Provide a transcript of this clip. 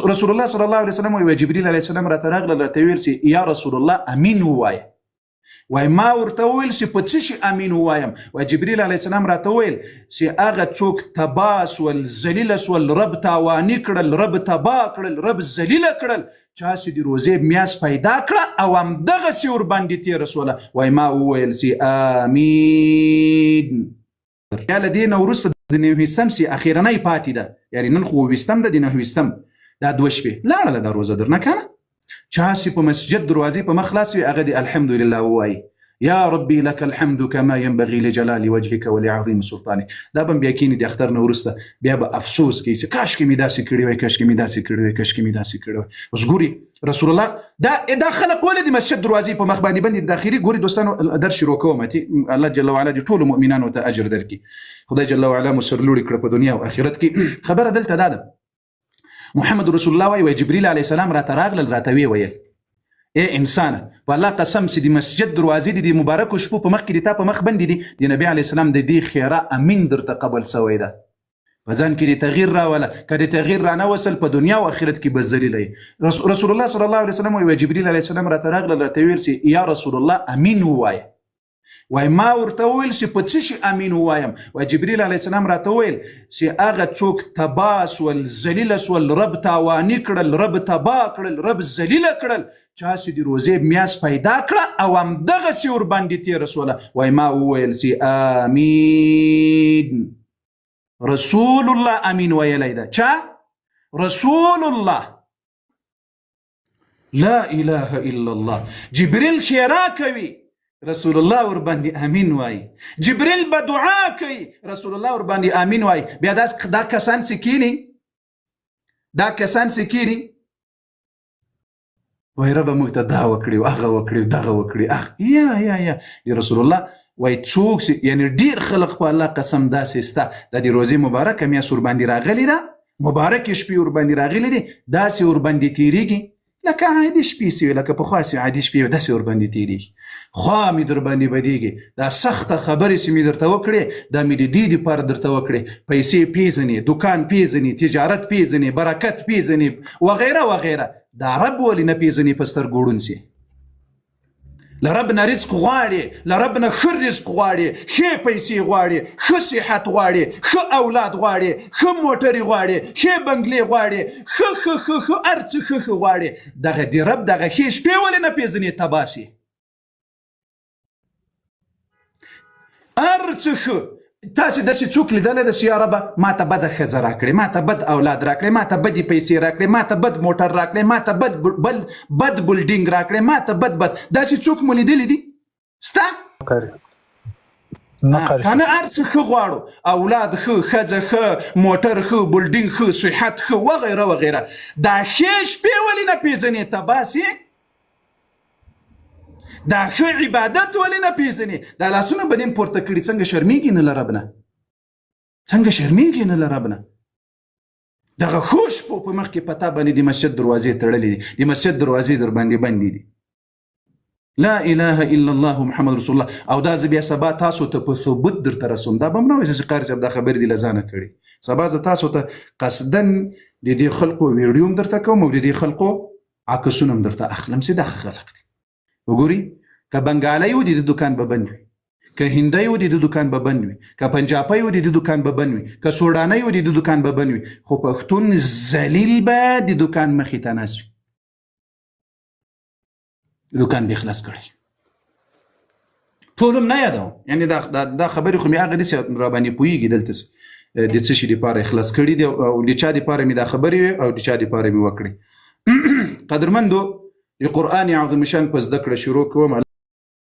رسول الله صلی الله علیه وسلم وایي، جبرئیل علیه السلام راته راغله، راته ویل چې یا رسول الله امین ووایه. وای ما ورته وویل چې په څه شي امین ووایم؟ وای جبرئیل علیه السلام راته وویل چې هغه څوک تباه سول، ذلیله سول، رب تاواني کړل، رب تباه کړل، رب ذلیله کړل، چا چې د روزې میاس پیدا کړه او همدغسې ورباندې تېره سوله. وای ما وویل چې امین. بیا له دې نه وروسته د نهویستم سي اخیرنۍ پاتې ده، یعنی نن خو ویستم ده، د نهویستم دا دوه شپې لاړله دا روزه درنه کنه. چا چې په مسجد دروازې په مخ خلاص وي هغه دې الحمدلله ووایي، یا ربي لك الحمد كما ينبغي لجلال وجهك ولعظيم سلطانك. دا به بیا کینی د اختر نه وروسته بیا به افسوس کوي چې کاش کې مې داسې کړي وای، کاش کې مې داسې کړي وای، کاش کې مې داسې کړي وای. اوس ګوري رسول الله دا خلق ولې د مسجد دروازې په مخ باندې بندي د اخیری ګوري دوستانو در شروع کوم چې الله جل وعلا دې ټولو مؤمنانو ته اجر درکړي، خدای جل وعلا مو سرلوړي کړه په دنیا او آخرت کې. خبره دلته دا ده، محمد رسول الله وایي، جبرئیل علیه السلام راته راغلل، راته ویې ویل ای انسانه په الله قسم چې د مسجد دروازې دې د مبارکو شپو په مخ کې د تا په مخ بندې دي، د نبی علیه السلام د دې خیره امین درته قبل سوی ده، په ځان کې دې تغییر راوله، که دې تغییر رانه وصل په دنیا او آخرت کې به ذلیل یې. رسول الله صلی الله علیه وسلم وایي، جبرئیل علیه السلام راته راغلل، راته ویل چې یا رسول الله امین ووایه. وای ما ورته وویل چې په څه شي امین ووایم؟ وای جبرئیل علیه السلام راته وویل چې هغه څوک تباه سول، ذلیله سول، رب تاواني کړل، رب تباه کړل، رب ذلیله کړل، چا چې د روزې میاس پیدا کړه او همدغسې ورباندې تېره سوله. وای ما وویل چې امین. رسول الله امین ویلی ده. چا؟ رسول الله. لا اله الا الله. جبريل خیرا کوي، رسول الله ور باندې امین وای. جبريل به دعا کوي، رسول الله ور باندې امین وای. بیا دا کسان څه کینی، دا کسان څه کینی وای رب موږ ته دا وکړي، هغه وکړي، دغه وکړي، یا یا یا دی رسول الله وای څوک چې یعنی ډیر خلق په الله قسم داسې سته، د دې روزې مبارکه میاشت ورباندې راغلې ده، مبارکې شپې ورباندې راغلې دي، داسې ورباندې تېرېږي لکه عادي شپې سي، لکه پخوا سي عادي شپې داسې ورباندې تېرېږي. خوا مې درباندې بدېږي، دا سخته خبرې چې مې درته وکړې دا مې د دې دپاره درته وکړې، پیسې پېژنې، دکان پېژنې، تجارت پېژنې، برکت پېژنې، وغیره وغیره. دا رب ولې نه پېژنې؟ په سترګو ړوند سي، له رب نه رزق غواړي، له رب نه ښه رزق غواړي، ښې پیسې غواړي، ښه صحت غواړي، ښه اولاد غواړي، ښه موټرې غواړي، ښې بنګلې غواړي، ښه ښه ښه ښه هر څه ښه ښه غواړي. دغه د رب دغه ښې شپې ولې نه پېژنې؟ تباه سي. هر څه ښه. تاسو داسې څوک لیدلی دی چې یا ربه ما ته بده ښځه راکړې، ما ته بد اولاد راکړې، ما ته بدې پیسې راکړې، ما ته بد موټر راکړې، ما ته بد بل بد بلډینګ راکړې، ما ته بد بد، داسې څوک مو لیدلی دي؟ سته؟ نه قاری کنه هر څه ښه غواړو، اولاد ښه، ښځه ښه، موټر ښه، بلډینګ ښه، صحت ښه، وغیره وغیره. دا ښې شپې ولې نه پېژنې؟ تباه سې. دا ښه عبادت ولې نه پېژنې؟ دا لاسونه به دې پورته کړي، څنګه شرمېږي نه له رب نه، څنګه شرمېږي نه له رب نه. دغه ښو شپو په مخ کې په تا باندې د مسجد دروازې تړلې دي، د مسجد دروازې در باندې بندې دي. لا اله الا الله محمد رسول الله. او دا زه بیا سبا تاسو ته په ثبوت درته رسوم، دا به هم نه وایي چې قاري صاحب دا خبرې دې له ځانه کړي. سبا زه تاسو ته قصداً د دې خلقو ویډیو هم درته کوم او د دې خلقو عکسونه هم درته اخلم چې دا ښه خلق دي. وګوري که بنګالی و د ده دکان به بند وي، که هندی و د ده دکان به بند وي، که پنجاپی و د ده دکان به بند وي، که سوډانی و د ده دکان به بند وي، خو پښتون ذلیل به د دکان مخې ته ناست وي، دکان به خلاص کړي. ټول هم نه یادوم، یعنې دا خبرې خو مې هغه دي چې را باندې پوهېږي دلته د څه شي دپاره یې خلاص کړي دي او د چا دپاره مې دا خبرې وې او د چا دپاره مې وکړې. قدرمندو، د قرآن عظیم شان په زده کړه شروع کوم.